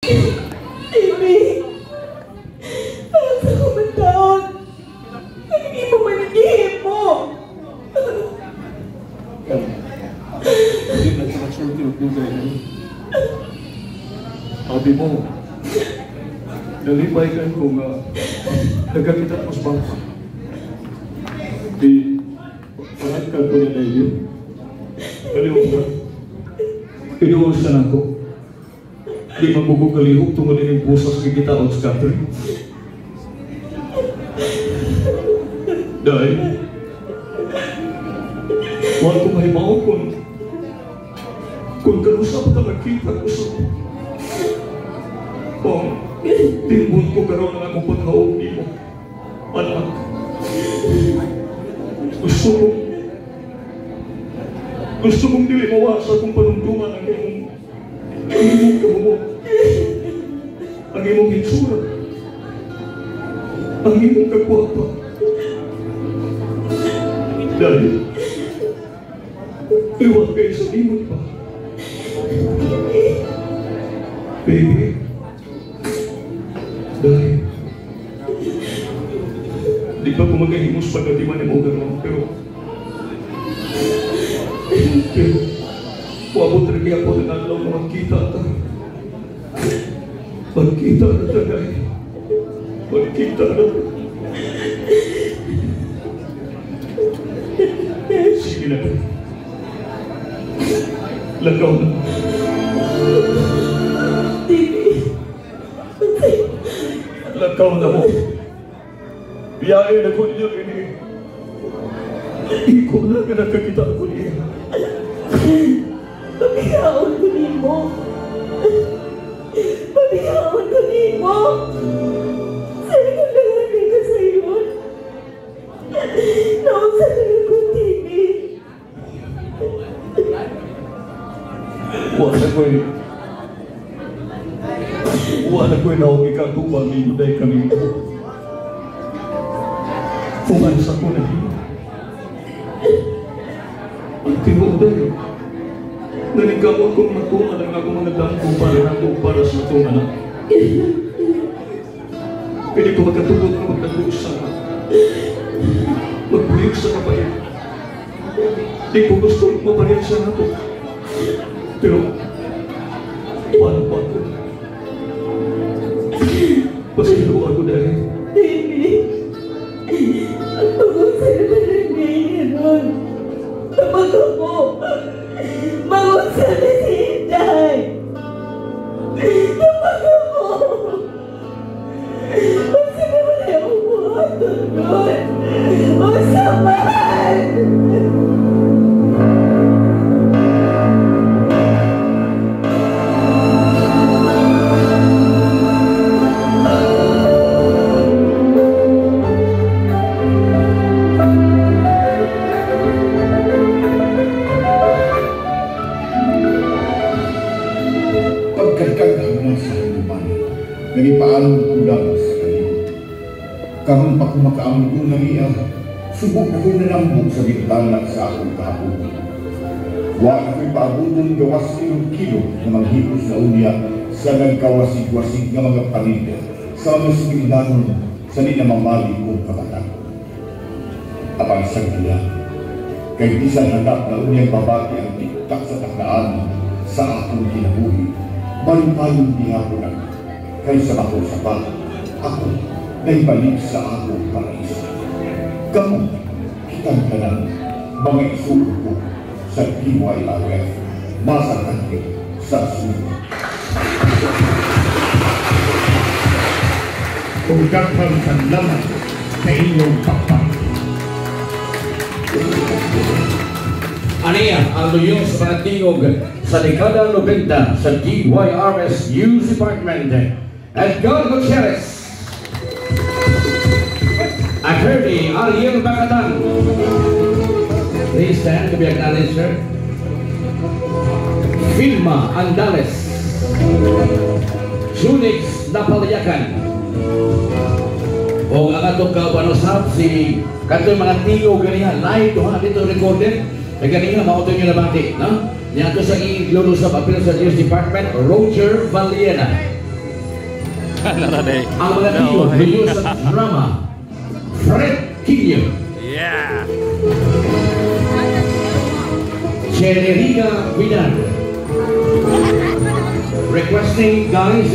Timmy, para sa kumantaon, ang imo man ang gihimo. Hindi na sa masulti og dugay na. Sabi mo, nalipay kayo kung nagkakita ko sa bangko. Di, parang ko niya dahil. Kaliwag na. Inuos na ako. Di mabugog kalihok tungod ining pusas kikitaon sa country. Dahil, wala ko mahimaw kung kanusap ka magkita ko sa kung timbon ko karoon ng akong paghaog nimo, anak. Gusto kong dili mawasa kung panumduman ang imong kabubot, ang imong hitsura, ang imong kagwapa. Dahil, iwan kayo sa imo, di ba? Baby, dahil, di ba kung magahimos pagkatiman ni mo gano'n, pero, wabot rin ako ng adlaw na magkita ta. Magkita na ta, dahil. Magkita na ta. Sige na, lagaw na. Lagaw na mo. Biyahe na ko niya ini. Ikaw na ka nakakita ko niya. Pabihaon ko nimo. Pabihaon ko nimo. Sa'yo ko lang ang ka sa'yo. Naunsa na ko, Timmy. Wala ko'y naong ikatubang ninyo dahil kami. Umansa ko na hiyo. Ang tinuod dahil, naligamot kong matuman ang akong mga damgo para nato para sa itong anak. Pwede ko magkatubot ng magdagusa. Magbuyog sa kapait. Di ko gusto maparil sa nato. Pero, paano pa ako? Pasilo ako dahil. Timmy, ang pagod sa naman ang ngayon. Tabag ako. Mangon sa na si Inday. Tabag ako. Unsa naman ay akong buhaton nun? Unsa man? Nagipaalam kulang sa kalibot. Karon pa ko makaamgo ng iya, subok na ko'y nanambok sa bintana sa akong kahapon. Wa na ko'y paabuton gawas kilong kilo na manghipos na unya sa nagkawasig-wasig nga mga palida sa mga sibildanon sa di namamali kong kabata. Apang sagdila, kay bisan hanap na unyang babati ang tiktak sa taknaan sa akong kinabuhi, malipayon gihapon ang kaysa ako sa bata, ako naibalik sa akong paraiso. Kamu, kitang tanan, mga isugo ko sa DYRF, masakante sa suyo. Kung daghang salamat sa inyong pakpak. Aniya ang luyo sa mga tingog sa dekada 90 sa DYRS News Department. Edgar Gutierrez, Attorney Ariel Bacatan. Please stand to be acknowledged, sir. Vilma Andales, Junix Napalyakan. O ang atong kauban usab si katong mga tingog ganiha live duha dito recorded. Ganiha mao to inyo nabati, no? Niadto sa i-gloro sa apil sa News Department, Roger Valiena. Naraday. Ang mga tingog ninyo sa drama, Fred Quinio. Generina Vidal. Requesting guys